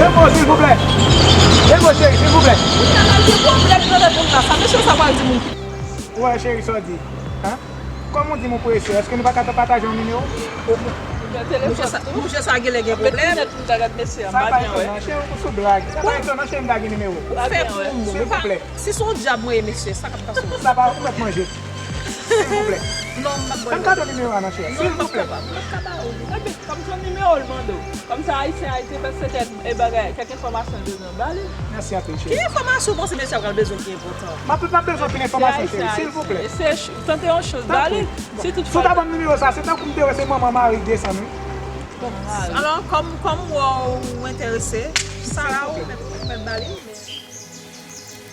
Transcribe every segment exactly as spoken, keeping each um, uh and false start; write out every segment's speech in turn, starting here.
Ego, silvouplè. Ego, cheri, silvouplè. Ou gen pwoblèm nan tèt moun la. Sa mesye sa pral di moun ki. Wè, cheri, sa w di. Hein? Kòm ou di m ou prese, èske nou pa ka pataje yon nimewo? Mesye sa, mesye sa genlè gen pwoblèm. Sa pa etonan, cheri, ou sou blag. Sa pa etonan, cheri, m ta gen nimewo. Ou fè pou mwen. Silvouplè. Si se yon dyab mwen ye, mesye, sa k ap pase w? Sa pa ou mèt manje. Silvouplè. Non, m p ap ba w. Ban m kado nimewo a non, cheri. Non, m p ap kapab. M p ap ka ba w li. Ebyen, kòm se yon nimewo l mande w. Kòm se Ayisyen, Ayisyen, fè se tèt e bagay, kèk enfòmasyon l bezwen, ba li. Mèsi anpil, cheri. Ki enfòmasyon w panse mesye a pral bezwen ki enpòtan? M ap, m ap bezwen anpil enfòmasyon, cheri, silvouplè. Tante yon choz, ba li. Si tout fwa. Si w ta ban m nimewo sa, se tankou m te wè se manman mari k desann, wi. Alò, kòm, kòm w wè w enterese, sa la ou mèt, ou mèt ba li, men.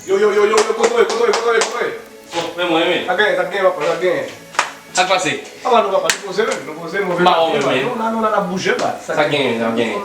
Yo, yo, yo, yo, yo, kote w ye, kote w ye, kote w ye, kote w ye? Bon, men mwen, men. Sa genyen, sa genyen, papa, sa genyen. Sa k pase? Papa, nou papa, nou poze, men, nou poze, nou vin. M pa wè w, men. Nou la, nou la, n ap bouje, ba. Sa genyen, sa genyen.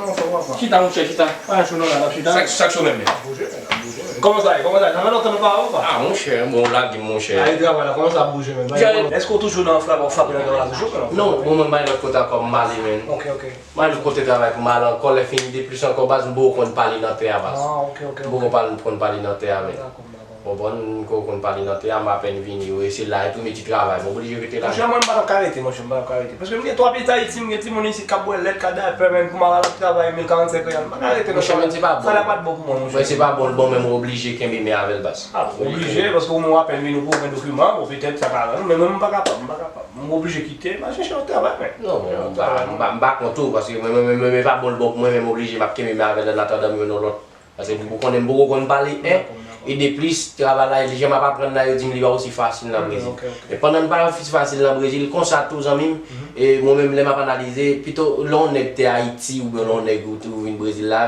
Chita, monchè, chita. Pa cho, non, la, n ap chita. Sa k cho, men, men. N ap bouje, men, n ap bouje, men. Kòman sa ye? Kòman sa ye? Sa fè lontan nou pa wè w, pa? Ah, monchè, bon, w lage m, monchè. Ay, travay la, kòman sa ap bouje, men? Èske w toujou nan flavan, w frape nan travay la toujou, men? Non, bon, mwen, m al lòt kote ankò, m ale, men. Ok, ok. M al kote travay pou m al ankò, lè fini de plis ankò, baz, m poko konn pale nan tè a, baz. Ah, ok, ok, ok. M poko pale, m konn pale nan tè a, men. Dakò, m dakò. Konprann, m poko konn pale nan tè a, m apèn vini, wi, se la, e premye ti travay, m oblije rete la. Monchè, mwen, m pa t ap ka rete, monchè, m pa t ap ka rete. Paske m gen twa pitit Ayiti, m gen timoun isit k ap bwè lèt, k ap dèyè pèmèt pou m al ap travay mil karannsenk an, m pa ka rete, non. Monchè, men se pa bon. Sa la pa t bon pou mwen, monchè. Mwen, se pa bon, l bon, men m oblije kenbe men avè l, baz. Ah, oblije, paske ou menm w apèn vini, ou poko gen dokiman, bon, petèt sa ka rann ou, men mwen, m pa kapab, m pa kapab. M oblije kite, m al chèche yon travay, men. Non, men m pa, m pa, m pa kont ou, paske mwen, mwen, mwen, mwen, mwen pa bon l bon pou mwen, men m oblije, m ap kenbe men avè l annatandan m jwenn yon lòt. Paske ou konnen m poko konn pale, en. Dakò, dakò. E de plis, travay la, jan m ap aprann la, yo di m li pa osi fasil nan Brezil. Ok, ok. Men pandan l pa osi fasil nan Brezil, konsa tou, zanmi m, e mwen menm, lè m ap analize, pito lè yon nèg te Ayiti, oubyen lè yon nèg ou tou vin Brezil la,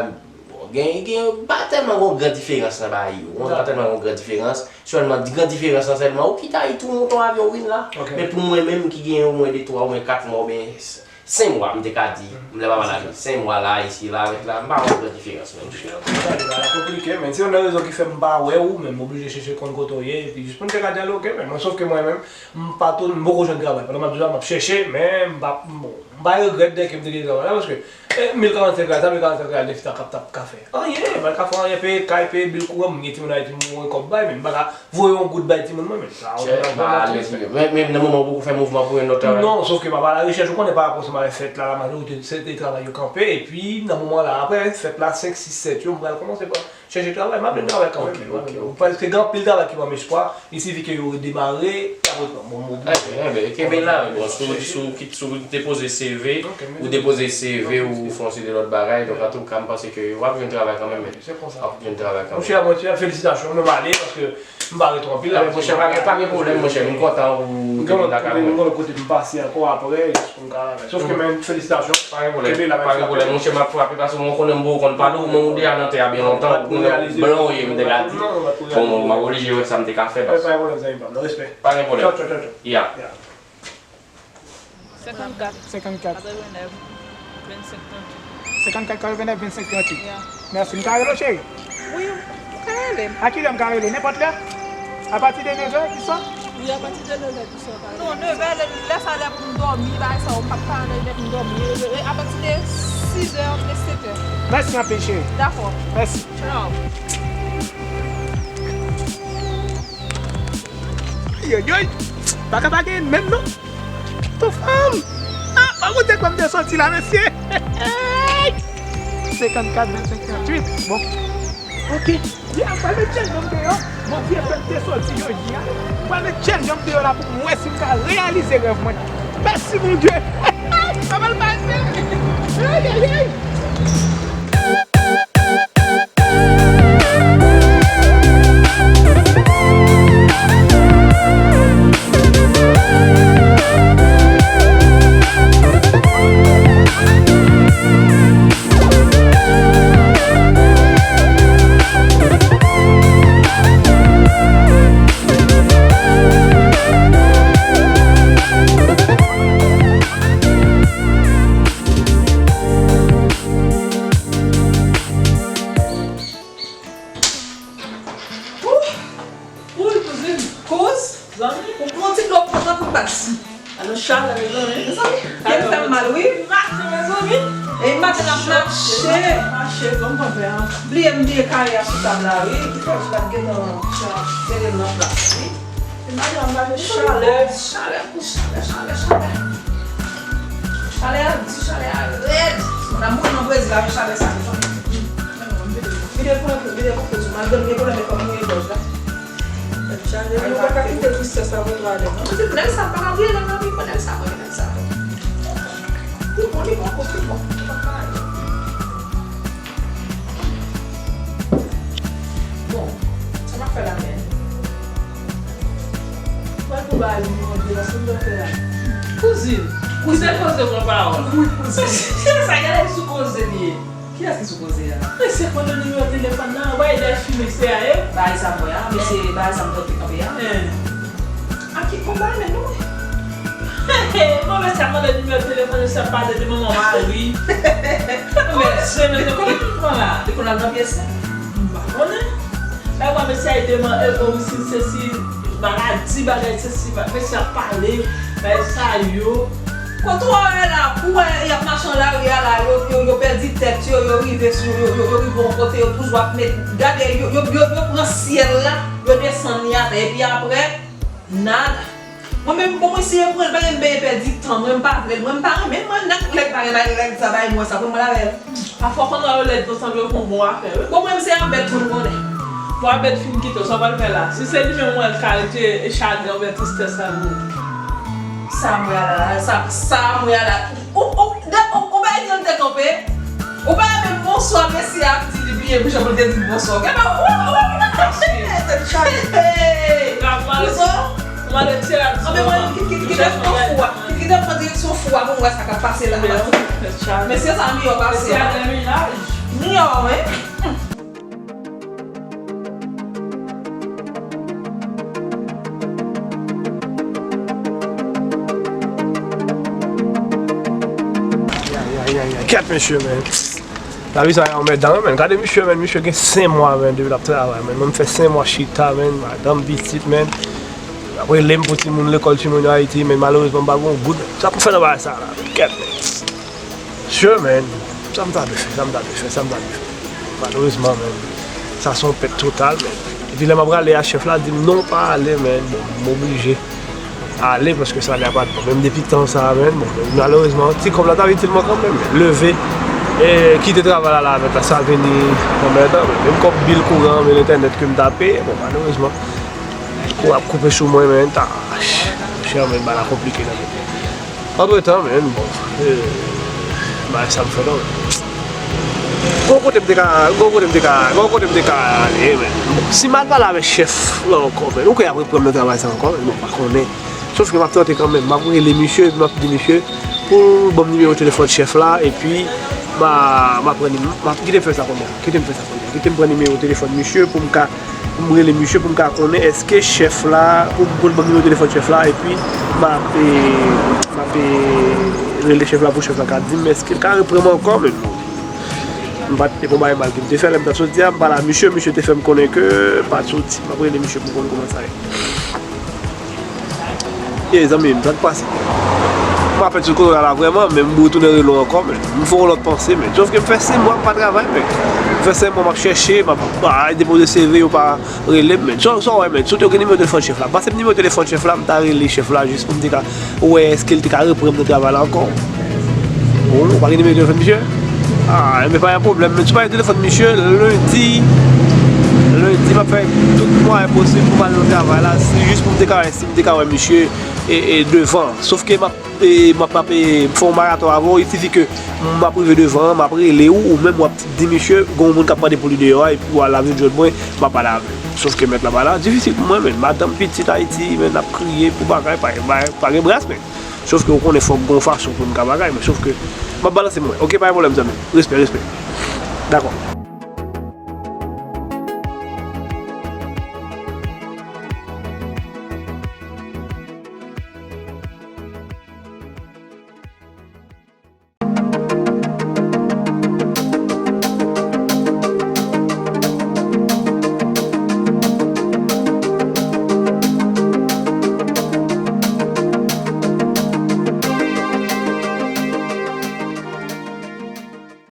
bon, gen, gen, pa tèlman gon gran diferans nan bagay yo. Pa tèlman gon gran diferans. Sèlman, gran diferans lan sèlman, ou kite Ayiti, ou monte yon avyon, ou vin la. Ok. Men pou mwen menm ki gen omwen de twa, omwen kat mwa, oubyen s-, senk mwa, m te ka di, m lè pa mal ale, senk mwa la, isi la, avèk la, m pa wè gran diferans menm. Bagay la konplike, men se youn nan rezon ki fè m pa wè ou, men m oblije chèche konn kote w ye, epi jis pou n te ka dyaloge, men mwen, sòf ke mwen menm, m pa tou, m poko jwenn travay. Pandan m ap di w sa, m ap chèche, men m pa, bon, m pa regrèt dèke m te gen travay la, paske, eh, mil karannsenk la, sa mil karannsenk la, de fita k ap, t ap ka fè. Anyen, m pa ka fè anyen, peye kay, peye bil kouran, m gen timoun Ayiti, m gen kòb bay, men m pa ka voye yon goud bay timoun mwen, men sa, ou pa alèz, men, men nan moman ou poko fè mouvman pou yon lòt travay? Non, sòf ke m ap alarechèch, ou konnen pa rapò ansanm avèk fèt la, la majorite se te travay yo kanpe, epi nan moman la, apre fèt la, senk, sis, sèt yo, m pral kòmanse pa chèche travay, m ap jwenn travay kanmenm, men, men, men, paske gen anpil travay ki ban m espwa, il sifi ke yo redemare, apre, bon, m oblije. Enben, enben, kenbe la, bon, si w, si w kit-, si w depoze C V, ou depoze C V, ou fè yon seri de lòt bagay, donk, antouka, m panse ke w ap jwenn travay kanmenm, men. Se konsa. W ap jwenn travay kanmenm. Monchè, monchè, felisitasyon, mwen m ale, paske m pa rete anpil la. Monchè, pa gen, pa gen pwoblèm, monchè, m kontan ou te vin lakay mwen. M gen lòt kote pou m pase ankò apre, jis pou m ka, sòf ke, men, felisitasyon. Pa gen pwoblèm, pa gen pwoblèm, monchè, m ap frape, paske mwen konnen m poko konn pale, ou menm ou deja nan tè a byen lontan, ou konnen blan ou ye, m te ka di. Bon, m ap oblije wè sa m te ka fè, baz. Pa gen pwoblèm, zanmi pa m, nan respè. Pa gen pwoblèm. Tchao, tchao, tchao, tchao. Ya. Senkannkat. Senkannkat. Katrevenèf, vennsenk, tranntuit. Senkannkat, katrevenèf, vennsenk, tranntuit. Ya. Mèsi. M ka rele w, cheri? Wi, ou ka rele m. A kilè m ka rele w? Nenpòt lè? Apati de nevè, ki swa? Wi, apati de nevè, ki swa, ou ka rele m. Non, nevè, lè, lè sa lè pou m dòmi, bagay sa yo, m p ap ka rele pou m dòmi. E, e, apati de sizè oubyen setè. Mèsi anpil, cheri. Dakò. Mèsi. Tchao. Ayoyoy! Pa ka pa genyen menm non! Pito fanm! Ah, pa konte kòm te soti la, mesye! Senkannkat, vennsenk, tranntuit. Bon. Ok. Ye, m pral met chèlbè m deyò. Bondye fè m te soti jodi a. M pral met chèlbè m deyò la pou m wè si m ka reyalize rèv mwen. Mèsi, Bondye! Sa pral pase! Ayayay! Ooh, ooh, kouzin, kouz, zanmi, ou pran ti dlo pou mwen pou pati. Alò, chalè, mezanmi, mezanmi, kè m fè m mal, wi. Mache, mezanmi. E maten n ap mache. Mache, bon, bon, bon. Bliye m bliye kare a sou tab la, wi. Ki fè m pa t gentan mete l nan plas, wi. E maten n ap mache chalè. Chalè pou chalè, chalè, chalè. Chalè a di, chalè a rèd. Moun ap mouri nan Brezil avèk chalè sa, wi. Vide pran, vide pran sou madanm gen pwoblèm e kòm mouye gòj la. Tèt chaje, nou pa ka kite tristès la pou nou ale, non. Nèg sa pa ka vire nan lavi, nèg sa, nèg sa. Li bon, li bon, li bon. Bon, sa m ap fè la menm? Mwen pou bagay moun manje la, se m dòktè a. Kouzin, kouzin koze pran pawòl. Wi, kouzin. Sa gade sou koze li ye. Kiyès ki sou koze a? Mesye konn nimewo telefòn nan, bay Dèfi mesye a, e? Bagay sa m wè a, mesye, bagay sa m tande kanpe a. Hein. A ki konba men non? Bon, mesye ap mande nimewo telefòn, mesye ap pale de manman mari. Mesye, men kòman pou pran la? Li konn al nan pyès la? M pa konnen. Bay mwen mesye a deman egoisis, sesi, maladi, bagay, sesi, mesye ap pale, bagay sa yo. Kote w wè la, pou wè y ap mache nan lari a la, yo, yo, yo pèdi tèt yo, yo rive sou, yo, yo, yo rive yon kote, yo toujou ap met, gade, yo, yo, yo, yo pran syèl la, yo desann li atè, epi apre, nada. Mwen menm, bon, mwen si yo pran l, pa gen m benyen pèdi tan, mwen, m pa vle l, mwen, m pa renmen l, mwen, nèg, nèg pa gen bagay, nèg sa bay mwen sa, pou mwen avè l. Pafwa, konn wè yo lèd, yo sanble yo fè yon bon afè, wi. Bon, mwen, se yon bèt, mwen konnen. Bon, a bèt fin kite w, sa w pral fè la? Si se li menm, mwen, l ka rete chagren oubyen tristès la, wi. Sa mwen ala, sa, sa mwen ala. Ou, ou, de, ou, ou bay tan te kanpe. Ou pa menm bonswa, mesye ap di li bliye pou jan pou l te di l bonswa. Gade, ou, ou, ou, ou, tèt chaje. Hey! Bonswa. Mwen, kit, kit, kit, kit, kit, kit, kit, kit, pran direksyon fou a pou m wè sa k ap pase la. Mesye sa miyò pase. Miyò, wi. Kèt, mesye, men. Lavi sa a anmèdan, men. Gade misye, men. Misye gen senk mwa, men, depi l ap travay, men. Mwen, m fè senk mwa chita, men. Madanm, pitit, men. Apre, lè m pou timoun lekòl, timoun yo Ayiti, men malerezman, m pa gen yon goud. Sa pou fè nan bagay sa la, men. Kèt, men. Sure, men. Sa m ta dwe fè, sa m ta dwe fè, sa m ta dwe fè. Malerezman, men, sa se yon pèt total, men. Epi lè m ap prale a, chèf la di m, "Non, pa ale," men, bon, m oblije ale, paske salè a pa t bon. Menm depi tan sa a, men, bon, malerezman, ti kòb la t ap itil mwen kanmenm, men leve, e kite travay la, la, avèk la, sa vini anmèdan, men. Menm kòb bil kouran, men entènèt ke m ta peye, bon, malerezman, kou ap koupe sou mwen, men, ta, chè, men, bagay la konplike, nan men. Antretan, men, bon, e, bagay sa m fè non, men. Gon kote m te ka, gon kote m te ka, gon kote m te ka ale, men. Bon, si m al pale avèk chèf la ankò, men, ou kwè y ap reprann nan travay sa ankò, men, bon, m pa konnen. Sòf ke m ap tante kanmenm, m ap rele misye, epi m ap di misye pou l ban m nimewo telefòn chèf la, epi m a, m a pran, m ap, kite m fè sa kounye a, kite m fè sa kounye a, kite m pran nimewo telefòn misye pou m ka Pou m rele misye pou m ka konnen èske chèf la, pou, pou l ban m nimewo telefòn chèf la, epi m ap, e, m ap, e, rele chèf la pou chèf la ka di m èske l ka reprann mwen ankò, men m pa t, se pa yon bagay mal ke m te fè, lè m t ap soti a, m pale a misye, misye te fè m konnen ke pa t soti. M ap rele misye pou m konn kòman sa ye. Ye, zanmi m, sa k pase? M pa fèt sou kote la vrèman, men m retounen rele w ankò, men m fè yon lòt panse, men. Sòf ke m fè senk mwa m pa travay, men. M fè senk mwa m ap chèche, m ap, ah, depoze C V, yo pa rele m, men. Sa, sa w wè, men. Sot yo gen nimewo telefòn chèf la. Pase m nimewo telefòn chèf la, m ta rele chèf la jis pou m te ka wè èske l te ka reprann m nan travay la ankò. Bon, ou pa gen nimewo telefòn misye? Ah, men pa gen pwoblèm, men. Si w pa gen telefòn misye, lendi, lendi, m ap fè tout mwayen posib pou m al nan travay la, se jis pou m te ka wè si m te ka wè misye, e, e, devan. Sòf ke m ap, e, m ap, m ap, e, fè yon maraton avè w, il sifi ke m ap rive devan an, m ap rele w, ou menm w ap di misye, gen yon moun k ap mande pou li deyò a, epi w al la vin jwenn mwen, m ap pale avè w. Sòf ke mèt la pa la, difisil pou mwen, men madanm, pitit Ayiti, men n ap kriye pou bagay, pa, pa, pa gen bras, men. Sòf ke ou konnen fòk gen yon fason pou n ka bagay, men sòf ke m ap balanse mwen. Oke, pa gen pwoblèm, zanmi. Respè, respè. Dakò.